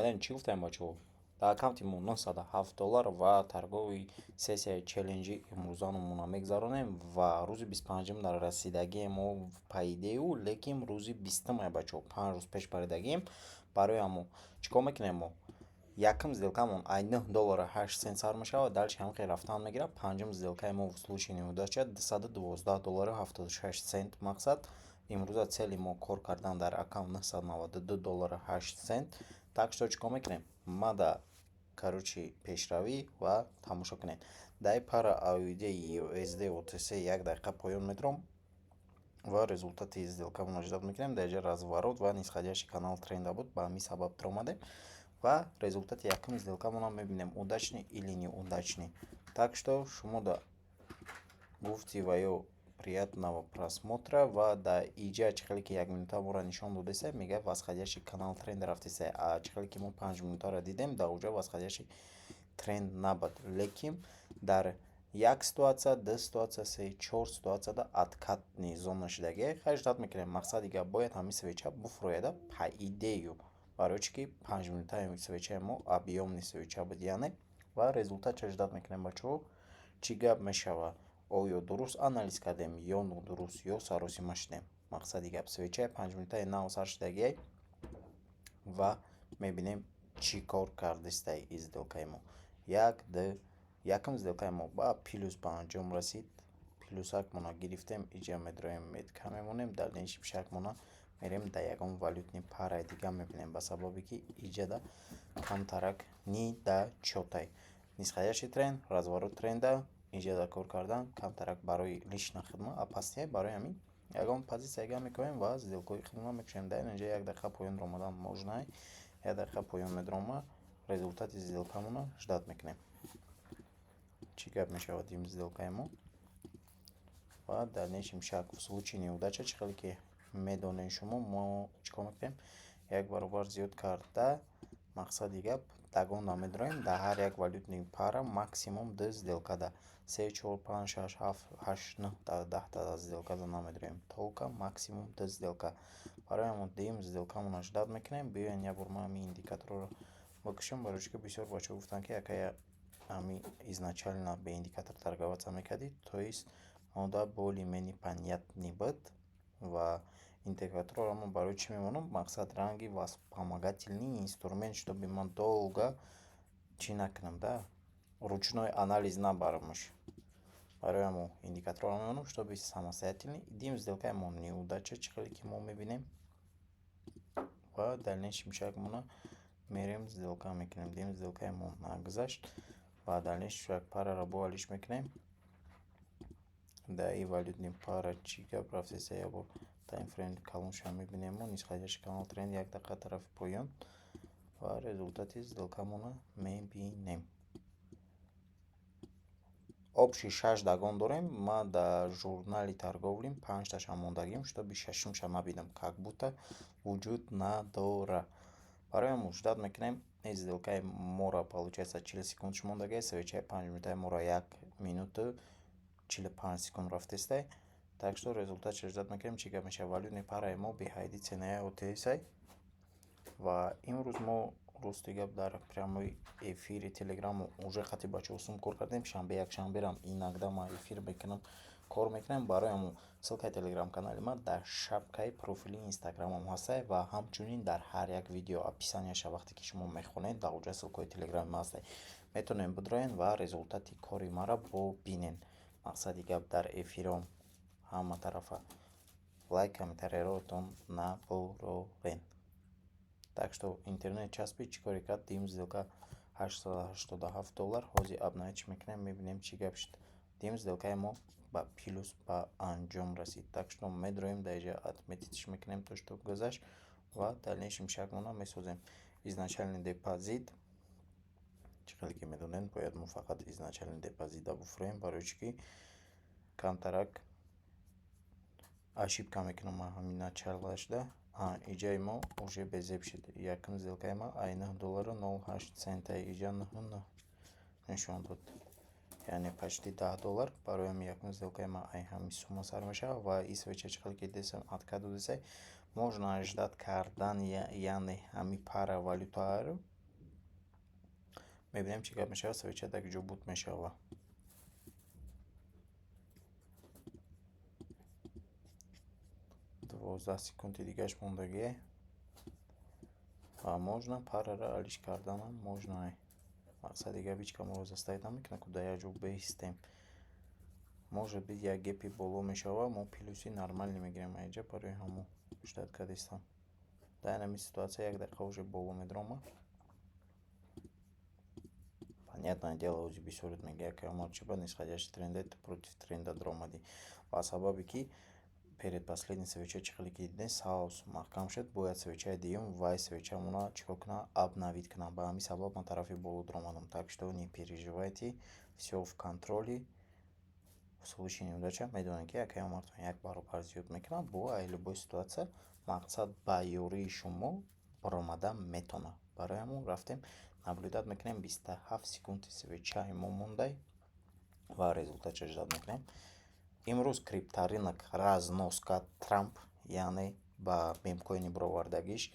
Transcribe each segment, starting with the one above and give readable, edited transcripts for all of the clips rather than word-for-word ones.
Чӣ гуфтаем, бачаҳо? Дар аккаунти мо 907 доллар ва торговый сессияи челленҷи имрӯзанамонро мегзаронем ва рӯзи 25-ум дар расидагие мо по идее, лекин рӯзи 20-уме, бачаҳо, 5 рӯз пеш баридагием. Барои ҳамо чӣ кор мекунем мо? Якум сделкамон ай 9 доллару 8 сент сар мешавад, дальше ҳам хел рафтан мегирад. Панҷум сделкаи мо в случае неудача 212 доллару 76 сент. Мақсад, имрӯза цели мо кор кардан дар аккаунт 992 доллару 8 сент. Так что чӣ кор мекунем? Мада, короче, пешравӣ ва тамошо кунед. Дар пара AUD USD OTC як дақиқа поён медурам ва результати сделкамонро ждать мекунем. Дар инҷа разворот ва нисходящий канал тренда буд, ба ҳамин сабаб омадем ва результати якуми сделкамонро мебинем, удачный или неудачный. Так что шумо да гуфти ва ё приятного просмотра. Ва дар иҷа чӣ хеле ки як минута моро нишон додеса, мегӯяд, восходящий канал тренда рафтеса. А чӣ хеле ки мо 5 минутаро дидем, дар оҷа восходящий тренд набуд, лекин дар як ситуация, ду ситуация, се, чор ситуатсияда откатный зона шудагия. Хай, ждать мекунем. Мақсади гап, бояд ҳамин свеча буфурӯяда по идее, барои чӣ ки 5 минутаи свечаи мо объёмный свеча буд, яъне. Ва результатша ждать мекунем, бачаҳо, чӣ гап мешавад, оё дуруст анализ кардем ё нодуруст, ё саросима шудем. Мақсади гап, свечаи 5 минутаи нав сар шудагиай ва мебинем, чӣ кор кардистай сделкаи мо. Як, ду, якум сделкаи мо ба плюс ба анҷом расид. Плюсакмона гирифтем, иҷа медроем, метка мемонем, дальнейший шакмона мерем, дар ягон валютный параи дига мебинем, ба сабабе ки иҷада камтарак недочётай. Нисходящий тренд, разворот тренда иҷада кор кардан камтарак барои лично хидмат опасный. Барои ҳамин ягон позитсия дига мекунем ва сделкаҳои худмона мекушем. Дар инҷа як дақиқа поён омадан можно, як дақиқа поён медрома, результати сделкамонро ждать мекунем, чӣ гап мешавад ин сделкаи мо. Ва дальнейшем шаг, в случае неудача, чӣ хеле ки медонед шумо, мо чӣ кор мекунем? Як баробар зиёд карда, мақсади гап, догон намедроем. Дар ҳар як валютный пара максимум ду сделкада, се, чор, панҷ, шаш, ҳафт, ҳашт, нӯҳ, 10-та сделкада намедроем, только максимум ду сделка. Барои ҳамон дуюм сделкамонро ждать мекунем. Биёен, як бор ман ҳамин индикаторро бикушам, барои чӣ ки бисёр бачаҳо гуфтанд, ки акая, ҳамин изначально бе индикатор торговаться мекардӣ, то есть мода более-менее понятный буд. Ва индикаторро ман барои чӣ мемонам? Мақсад, ранги вспомогательный инструмент, чтобы ман долго чӣ накунам да, ручной анализ набарамаш. Барои ҳамон индикаторро мемонам, чтобы самостоятельный. Дуюм сделкаи мо неудача, чӣ хеле ки мо мебинем, ва дальнейшем шагмона мерем, сделка мекунем. Дуюм сделкаи мо нагузашт ва дальнейший шаг параро бо алиш мекунем. Дар ин валютный пара чӣ гап рафтеса, як бор таймфрейм калонша мебинем. Мо нисходящий канал тренд, як дақиқа тарафи поён ва результати сделкамонро мебинем. Общий шаш догон дорем. Ман дар журнали торговлим панҷташа мондагим, чтобы шашумша набинам, как будто вуҷуд надорад. Барои ҳамон ждать мекунем. Ин сделкаи моро, получается, 40 секундш мондагиаст, свечаи 5 минутаи моро 1 минуту 45 секунд рафтестай. Так что результатша ждать мекунем, чӣ гап мешавад. Валютный параи мо беҳайди ценаи OTC ва имрӯз мо, рости гап, дар прямой эфири телеграму уже хати бачаҳо сум кор кардем. Шанбе, якшанберам иногда ман эфир мекунам, кор мекунем. Барои ҳамон ссылкаи телеграм-канали ман дар шапкаи профили инстаграмам ҳастае ва ҳамчунин дар ҳар як видео описанияша, вақте ки шумо мехонед, дар оҷа ссылкаҳои телеграми ман ҳастае, метавонед бидроен ва результати кори маро бубинед. Мақсади гап, дар эфиром ҳама тарафа лайк, комментарияҳоятон набурорен. Так что интернет часпид, чӣ коре кард? Дуюм сделка 887 доллар. Ҳозир обновить мекунем, мебинем, чӣ гап шуд. Дуюм сделкаи мо ба плюс ба анҷом расид. Так что медроем, дар инҷа отметитьш мекунем, то что гузашт, ва дальнейшем шагмона месозем. Изначальный депозит, чӣ хеле ки медонед, бояд мо фақат изначальный депозита буфурем, барои чӣ ки камтарак ошибка мекунам ман ҳамин началашда. Иҷаи мо уже безеб шуд. Якум сделкаи ма ай 9 доллару 08 цента, иҷа нӯҳу нӯҳ нишон дод, яъне почти 10 доллар. Барои ҳамин якум сделкаи ма ай ҳамин сумма сар мешавад. Ва и свеча, чӣ хеле ки дидесам, откат додесай, можно ждать кардан, яъне ҳамин пара валютаро. Мебинем, чӣ гап мешавад, свеча дар ҷо буд мешава. 12 секунди дигаш мондагие ва можно параро алиш карданам можно. Мақсади гап, ҳеҷ кам моро заставить намекунад, ки дар як ҷо беистем. Может быть, як гепи боло мешава, мо плюси нормальный мегирем аинҷа. Барои ҳамон ждать кардистам. Дар ҳамин ситуация як дақиқа уже боло медиромад. Понятное дело, ози бисёрит мегӯяд, ки Омар, чӣ ба нисходящий тренде ту против тренда даромадӣ? Ба сабабе ки перед последний свеча, чӣ хеле ки дидем, сабз маҳкам шуд, бояд свечаи дуюм вай свечамона чӣ кор кунад? Обновить кунад. Ба ҳамин сабаб ман тарафи боло даромадам. Так что не переживайте, всё в контроле. В случае неудача медонед, ки акаи Омартон як баробар зиёд мекунад. Бо ай любой ситуация мақсад ба ёрии шумо баромада метавонад. Барои ҳамон рафтем, наблюдать мекунем. 27 секунди свечаи мо мондай ва результатша ждать мекунем. Имрӯз крипторынок разнос кард Трамп, яъне ба мемкоини баровардагиш.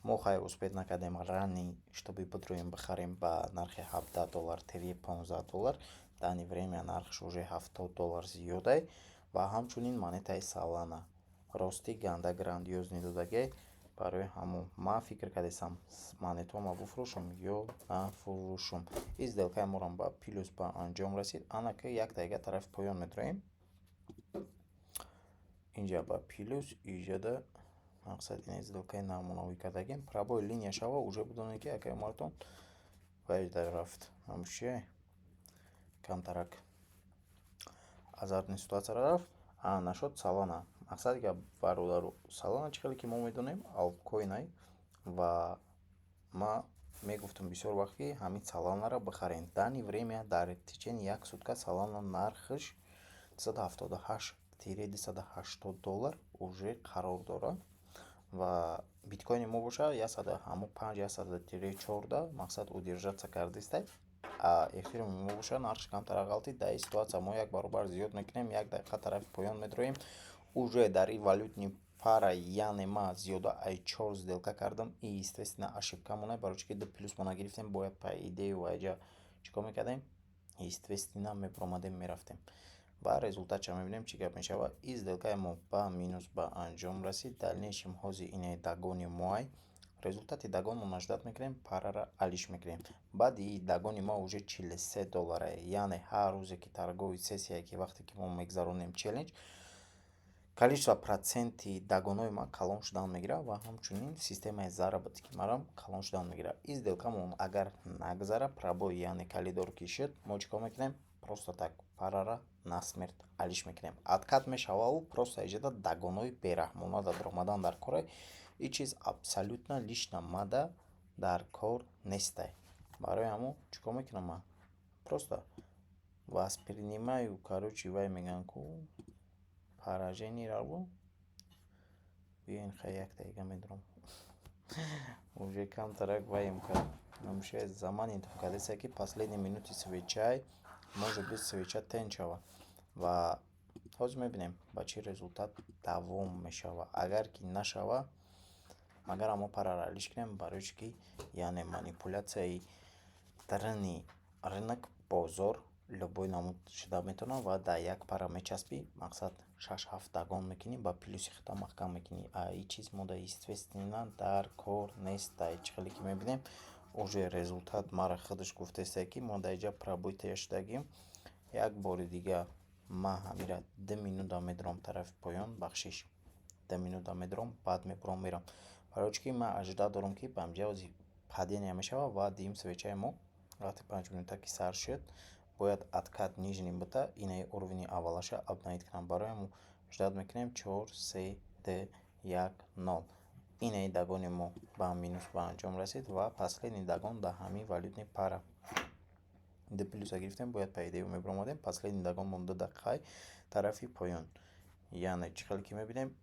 Мо хай успеть накардем ранний, чтобы бидроем, бихарем ба нархи 17 доллар тире 15 доллар. Данный время нархш уже 70 доллар зиёдай. Ва ҳамчунин монетаи Солана рости ганда грандиозный додагиай. Барои ҳамон ман фикр кардастам, монетаҳома бифурӯшам ё нафурӯшум. Ин сделкаи морам ба плюс ба анҷом расид. Ана ки як дақиқа тарафи поён медроем, инҷа ба плюс иҷода. Мақсад ин сделкаи намунавӣ кардагем. Пробой линия шава, уже бидонед, ки акаи Омартон вай рафт. Ҳамчи камтарак азартный ситуацияро рафт. Нашуд Солана. Мақсади гап, бародару, Солана, чӣ хеле ки мо медонем, алткоинай. Ва ман мегуфтам бисёр вақт, ки ҳамин Соланаро бихарем. Данный время дар течение як сутка Солана нархаш 278-280 доллар уже қарор дорад. Ва биткоини мо бошад 105, 100-14, мақсад удержаться кардистай. А эфириуми мо бошад, нархш камтар ғалтид. Дар ин ситуация мо як баробар зиёд мекунем, як дақиқа тарафи поён медроем. Уже дар ин валютный пара, яъне ман зиёда ай чор сделка кардам. И естественно, ошибка монай, барои чӣ ки ду плюс мо нагирифтем. Бояд по идее вайҷа чӣ кор мекардем? Естественно, мебуромадем, мерафтем. Ва результатша мебинем, чӣ гап мешавад. Ин сделкаи мо ба минус ба анҷом расид. Дальнейшем ҳозир ине догони моай. Результати догонро ждать мекунем, параро алиш мекунем. Баъди догони мо уже 43 доллара, яъне ҳар рӯзе ки торговый сессия, ки вақте ки мо мегзаронем челлендж, количество проценти догонҳои ман калон шудан мегирад ва ҳамчунин системаи заработки марам калон шудан мегирад. Ин сделкамон агар нагзара, пробой, яъне коридор ки шуд, мо чӣ кор мекунем? Просто так парара насмерть алиш мекунем. Откат мешававу просто иҷода догонҳои бераҳмона даромадан дар кора. Ин чиз абсолютно лично мада дар кор нестай. Барои ҳамон чӣ кор мекунам ман? Просто воспринимаю, короче, вай мегӯянд ку поражениеро. Биёин, хай, як дақиқа медурам. Уже камтарак ваем кард. Намуша заман интихоб кардааст, ки последние минути свечай, может быть, свеча тень шавад. Ва ҳозир мебинем, ба чӣ результат давом мешавад. Агар ки нашава, магар мо параро алиш кунем, барои чӣ ки яъне манипуляцияи даруни рынок, бозор любой намуд шуда метавонад. Ва дар як пара мечаспӣ, мақсад, шаш, ҳафт догон мекунӣ, ба плюси худта маҳкам мекунӣ. А ин чиз мода, естественно, дар кор нестай. Чӣ хеле ки мебинем, уже результат мара худаш гуфтааст, ки мо дар инҷа пробитие шудагим. Як бори дига ман ҳамира 2 минута медурам тарафи поён, бахшиш, 2 минута медурам, баъд мебурам, мерам. Барои чӣ ки ман ожидать дорам, ки ба ҳамҷа ози падения мешавад. Ва дуюм свечаи мо вақти 5 минута ки сар шуд, бояд откат нижний бита, инаи уровни аввалаша обновить кунам. Барои ҳамон ждать мекунем: чор, се, ду, як, нол. Инаи догони мо ба минус ба анҷом расид. Ва последний догон дар ҳамин валютный пара ду плюса гирифтем, бояд по идее мебуромадем. Последний догон мон 2 дақиқаи тарафи поён, яъне чӣ хеле ки мебинем,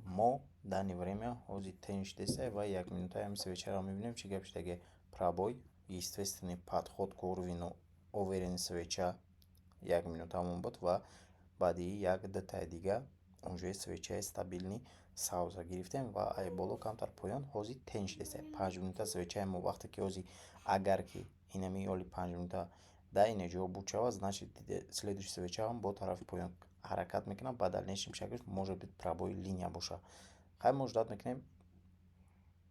мо данный время ҳозир тень шудааст. Ва як минутаи ҳамин свечаро мебинем, чӣ гап шудаги. Пробой, естественный подход к уровню уверенный свеча як минутамон буд. Ва баъди як дутаи дига уже свечаи стабильный Савза гирифтем ва ай боло камтар поён ҳозир тень шудеста. 5 минута свечаи мо вақте ки ҳозир, агар ки инами оли 5 минута дар ина ҷо буд шавад, значит, следующий свечаам бо тарафи поён ҳаракат мекунад, ба дальнейшем шаклш может быть пробой линия бошад. Хай, мо ждать мекунем,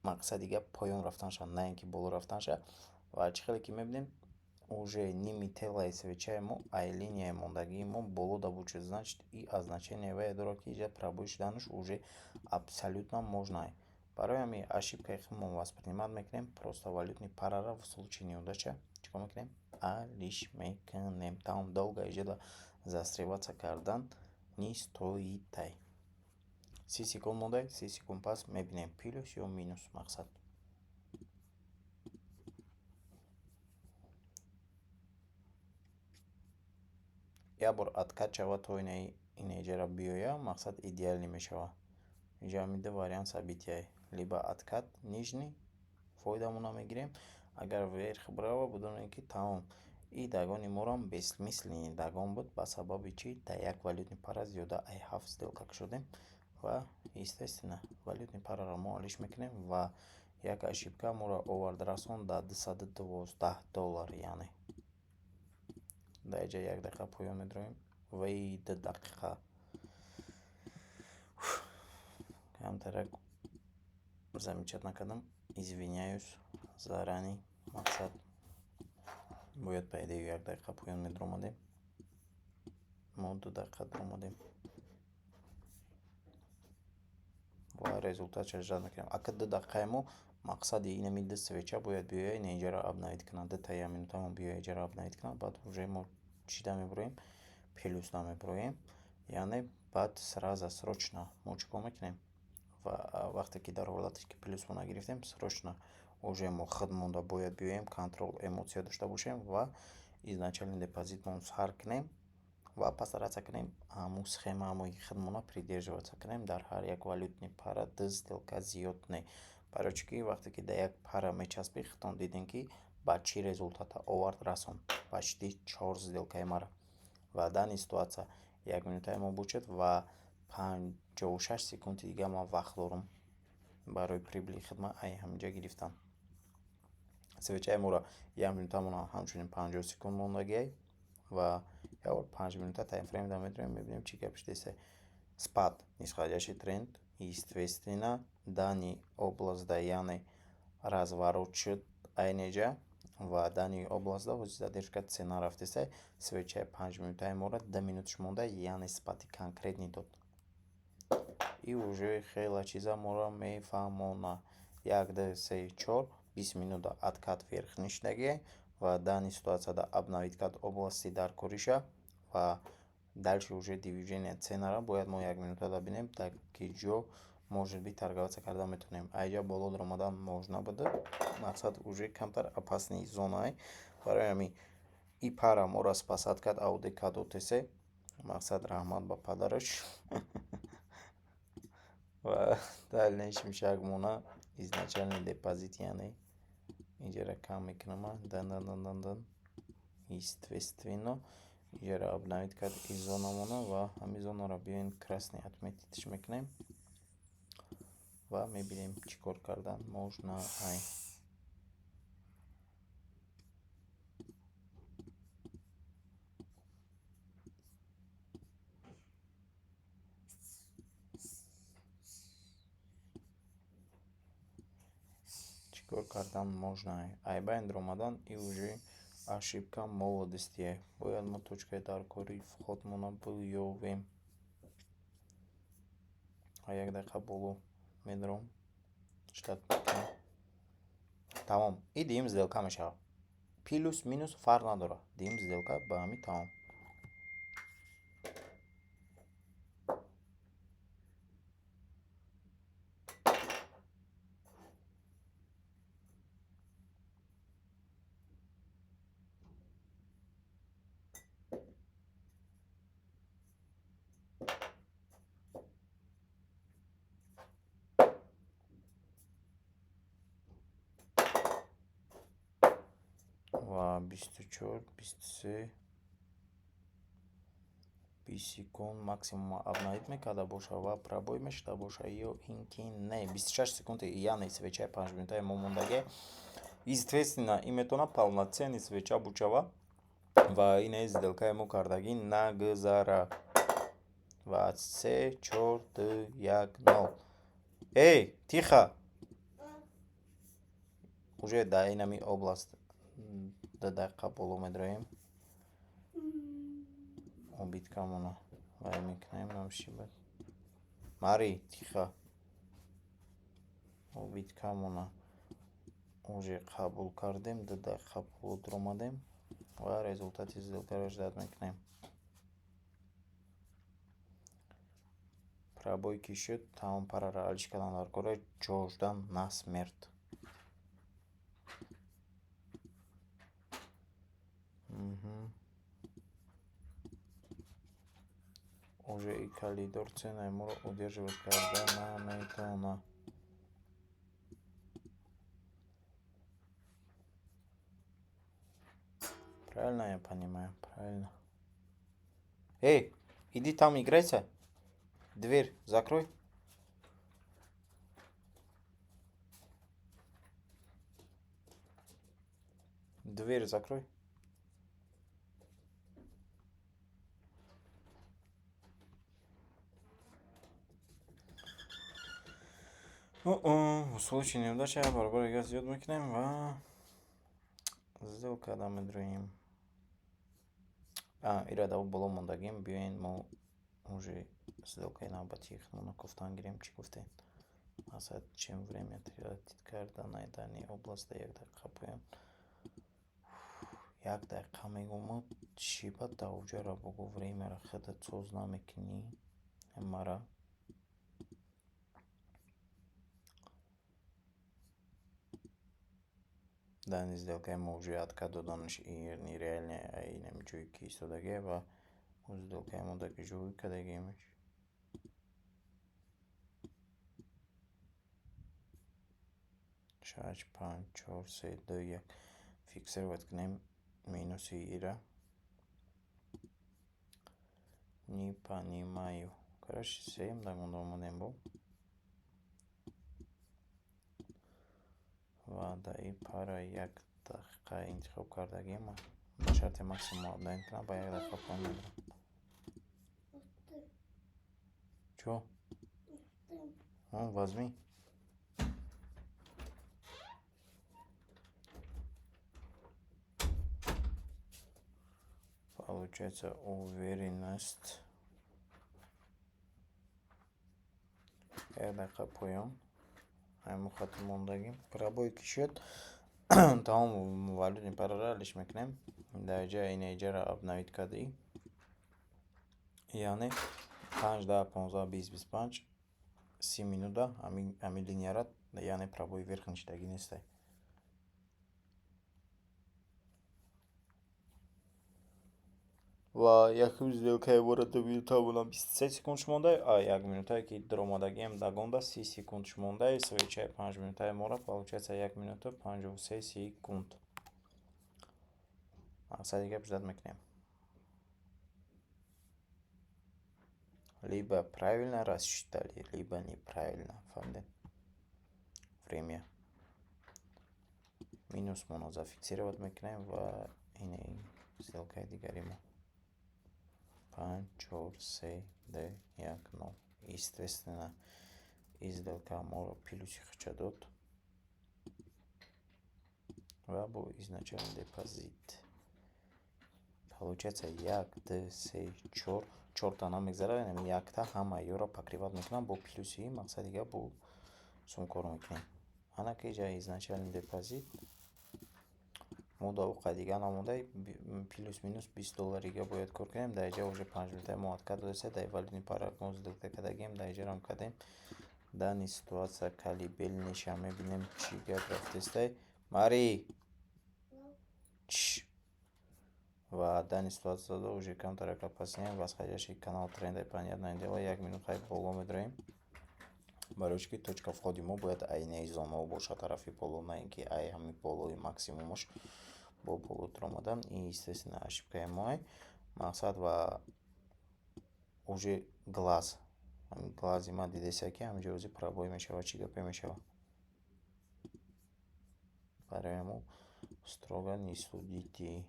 мақсади гап поён рафтанша, на ин ки боло рафтанша. Ва чӣ хеле ки мебинем, уже ними телаи свечаи мо ай линияи мондагии мо боло да буд шуд, значит, и означение вае дорад, ки инҷа пробой шуданаш уже абсолютно можно. Барои ҳамин ошибкаи худмон воспринимать мекунем, просто валютный парара в случае неудача чикор мекунем? Алиш мекунем, тамом. Долго иҷода застреваться кардан не стоит. Ай 30 секунд монда, 30 секунд пас мебинем, плюс ё минус. Мақсад, як бор откат шавад то инаиҷара биёя, мақсад, идеальный мешавад. Инҷа ҳамин ду вариант события: либо откат нижний, фоидамонро мегирем, агар вверх бирава, бидонем, ки тамом, и догони морам бессмысленный догон буд. Ба сабаби чӣ? Дар як валютный пара зиёда ай ҳафт сделка кушодем ва, естественно, валютный параро мо алиш мекунем ва як ошибка моро овард, расон дар 212 доллар. Яъне дар инҷа як дақиқа поён медроем ваи 2 дақиқа камтарак замечать накардам, извиняюсь заранее. Мақсад, бояд по идее як дақиқа поён медаромадем, мо 2 дақиқа даромадем ва результатша ждать мекунем. Ака 2 дақиқаи мо, мақсади инами ду свеча бояд биёяд, ина инҷаро обновить кунад, дута як минутамо биёяд, инҷаро обновить кунад, баъд уже мо чида мебуроем? Плюс намебуроем. Яъне баъд сразу срочно мо чӣ кор мекунем? Ва вақте ки дар ҳолате ки плюсро нагирифтем, срочно уже мо худмонда бояд биёем, контроль эмоция дошта бошем ва изначальный депозитмон сар кунем ва постараться кунем ҳамун схемаҳои худмонро придерживаться кунем. Дар ҳар як валютный пара ду сделка зиёд не. Барои чӣ ки вақте ки дар як пара мечаспӣ, худтон дидем, ки ба чӣ результата овард, расон почти чор сделкаи мара. Ва данный ситуация як минутаи мо буд шуд ва 56 секунди дига ман вақт дорам барои прибыли худма ай ҳаминҷа гирифтан. Свечаи моро як минутамон ҳамчунин 50 секунд мондагиай ва як бор 5 минута таймфреймда медорем, мебинем, чӣ гап шудааст. Спад, нисходящий тренд, естественно, данный областьда, яъне разворот шуд айнеҷа ва данный областьда ҳозир задержка цена рафтеста. Свечаи 5 минутаи моро 2 минуташ монда, яъне спади конкретный дод и уже хела чиза моро мефаҳмонад: як, ду, се, чор, 20 минута откат вверх нишидагиай ва данный ситуацияда обновить кард области даркориша. Ва дальше уже движение ценара бояд мо як минутада бинем, дар ки ҷо может быть торговаться карда метавонем. Айҷа боло даромадан можно буда, мақсад, уже камтар опасный зонаай. Барои ҳамин и пара моро спасать кард, AUD CAD OTC. Мақсад, раҳмат ба падараш. Ва дальнейшем шагмона изначальный депозит, яъне инҷара кам мекунам, дан дан дан дан дан, естественно, инҷаро обновить кард и зонамона ва ҳамин зонаро биёем, красный отметитьш мекунем ва мебинем, чӣ кор кардан можно. Ай чӣ кор кардан можно? Ай байн даромадан и уже ошибка молодости. Бояд мо точкаи даркории входмона биёвем. А як дақиқа боло медаром, ждать мекунем, тамом. И дуюм сделка мешавад, плюс минус фарқ надорад, дуюм сделка ба ҳамин тамом. Ва 24, 23. 20 секунд максимум обновить мекарда боша ва пробой мешуда боша ё ин ки не. 26 секунди, яъне свечаи панҷминутаи мо мондагӣ. Естественно, ин метавонад полноценный свеча бучава ва ине сделкаи мо кардагӣ нагузара. Ва се, чор, ду, як, нол. Эй, тихо! Уже дар инами область 2 дақиқа боло медроем. Убыткамона вай мекунем, намшибад. Мари, тихо! Убыткамона уже қабул кардем, 2 дақиқа боло дуромадем ва результати сделкаро ждать мекунем. Пробой ки шуд, тамом, параро алиш кардан дар кора, ҷо ждан на смерть. Уже и коридор ценаи моро удерживать карда наметавонад. Правильно я понимаю? Правильно. Эй, иди там играйся. Дверь закрой. Дверь закрой. В случае неудачи баробари газ зиёд мекунем ва сделка медроем. Ира дар боло мондагим. Биёен, мо уже сделкаи навбатии худмонро кофтан гирем. Чӣ гуфтем? Масалан, чем время тратить карда на данный область 1 дақиқа поён. 1 дақиқа мегӯм, чӣ ба давҷара бугӯ, времяро худат соз намекунӣ мара. Данный сделкаи мо уже откат доданаш нереально, инами ҷое ки истодагия ва сделкаи мо дар ҷой кардагиемаш. Шаш, панҷ, чор, се, ду, як. Фиксировать кунем минуси ира. Не понимаю. Короче, сеюм дагонда омадем бо. Ва дар ин пара 1 дақиқа интихоб кардагием. Ба шарти максимум обновить кунам, ба 1 дақиқа поён медорам. Чё? Возьми. Получается, уверенность. 1 дақиқа поён. Ҳамин хати мондагим. Пробой ки шуд, тамом, валютный параро алиш мекунем. Дар ҷои ина иҷаро обновить кардӣ. Яъне 5, 10, 15, 20, 25, 30 минута ҳамин линияра, яъне пробои верхний шидагӣ нестай. Ва якум сделкаи моро 2 минута монам, 23 секундш монда, а 1 минутае ки дуромадагием дагонда, 30 секундш монда. Свечаи 5 минутаи моро, получается, 1 минуту 53 секунд. Мақсади гап, ждать мекунем. Либо правильно рассчитали, либо неправильно. Фаҳмидем? Время. Минусмонро зафиксировать мекунем ва ин сделкаи дигари мо. Панҷ, чор, се, ду, як, нол. Естественно, ин сделка моро плюси худша дод. Ва бо изначальный депозит. Получается, як, ду, се, чор, чорта намегзарад, яъне якта ҳамаи ёро покрывать мекунам бо плюси. Мақсади гап, бо сум кор мекунем. Ана ки ҷа изначальный депозит мо дар оқай дига намонда, плюс минус 20 долларига бояд кор кунем. Дар инҷа уже 5 минутаи мо откат додааст, дар валютный пара мо сделка кардагием, дар инҷарам кардем. Данный ситуация колыбельныйша мебинем, чӣ гап рафтестай. Мари! Чш! Ва данный ситуацияда уже камтар опасение восходящий канал тренда, понятное дело, 1 минут хай боло медроем. Барои чӣ ки точка входи мо бояд айнаи зонаҳо бошад тарафи боло, на ин ки ай ҳами болои максимумаш бо боло дуромадан. Ин, естественно, ошибкаи моай. Мақсад ва Уже глаз, глаз и ман дидеста, ки ҳаминҷо ози пробой мешавад, чӣ гапе мешавад. Барои ҳамон строго не судите.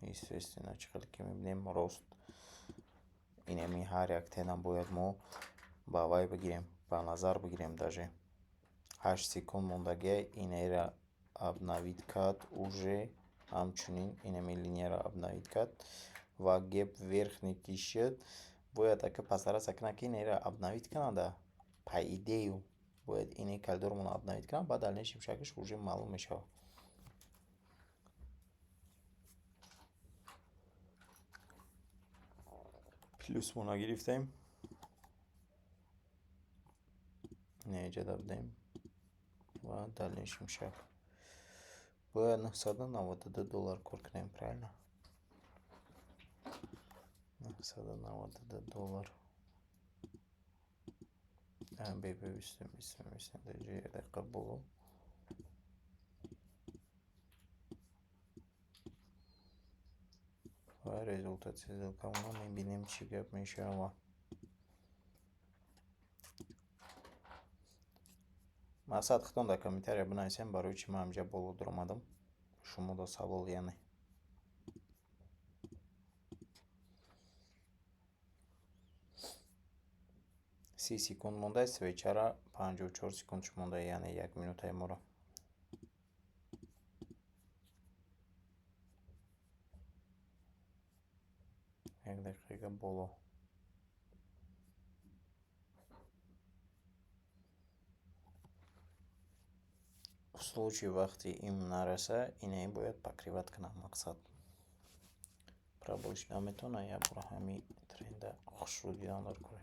Естественно, чӣ хеле ки мебинем, рост инами ҳар як тень а бояд мо ба вай бигирем, ба назар бигирем. Даже 8 секунд мондагиа, инеро обновить кард, уже ҳамчунин инами линияро обновить кард ва гэп верхний ки шуд, бояд ака постараться кунад, ки инеро обновить кунада. По идее бояд ини коридормонро обновить кунад, баъд дальнейший шаг аш уже маълум мешавад. Плюс мо нагирифтем, инеҷа будем ва дальнейший шаг бояд 992 доллар кор кунем, правильно? 992 доллар. Бистем, бистем, бистем, дар ҷои як дақиқа боло. Ва результати сделка мона мебинем, чӣ гап мешавад. Мақсад, худтон дар комментария бинависем, барои чӣ ман ҳаминҷа боло дуромадам. Шумо до савол, яъне. 30 секунд монда, свеча ра 54 секундш монда, яъне як минутаи моро. Як дақиқа боло. В случае вақти им нараса, ине бояд покрывать кунам, мақсад. Пробой шуда метавонад як бора ҳамин тренда хушрӯ дидан дар кора.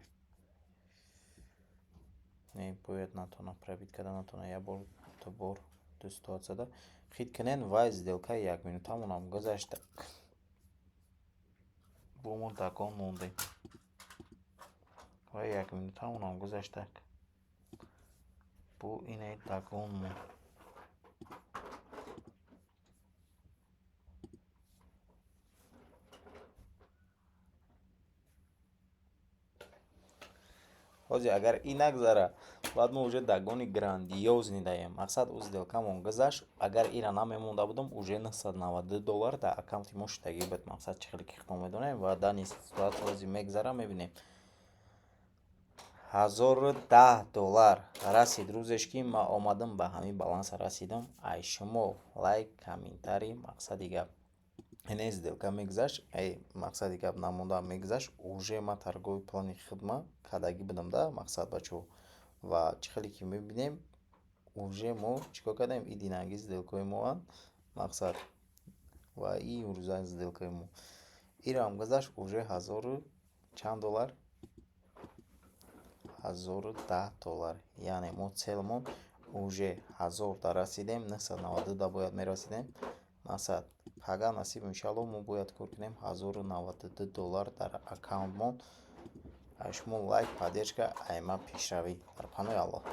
Не, бояд натавонад, пробить карда натавонад як бор, ду бор, ду ситуатсияда. Хит кунен, вай сделка и як минутамонам гузашта. Бо мо догон мондем. Вай як минутамонам гузашта. Бо ине догон монд. Ҳозир агар ин нагзара, баъд мо уже догон и грандиозный даем. Мақсад, ӯ сделка мон гузашт, агар ира намемонда будам, уже 992 доллар дар аккаунти мо шудагӣ буд. Мақсад, чӣ хеле ки худтон медонем ва данный ситуация ҳозир мегзара, мебинем. 1010 доллар расид рӯзеш, ки ман омадам, ба ҳамин баланса расидам. Ай шумо лайк, комментарий, мақсади гап. Ине сделка мегузашт, ай мақсади гап намонда мегузашт, уже ман торговый план и худма кардагӣ будам да, мақсад, бачаҳо. Ва чӣ хеле ки мебинем, уже мо чӣ кор кардем? И динаги сделка ҳои моанд, мақсад, ва и имрӯза сделка и мо. Ирам гузашт, уже ҳазору чанд доллар? 1010 доллар. Яъне мо цель мон уже 1000 да расидем, 992 да бояд мерасидем. Мақсад, пага насиб, иншалло, мо бояд кор кунем 1092 доллар дар аккаунтмон. Ай шумо лайк, поддержка, ай ман пешравӣ. Дар паноҳи Аллоҳ.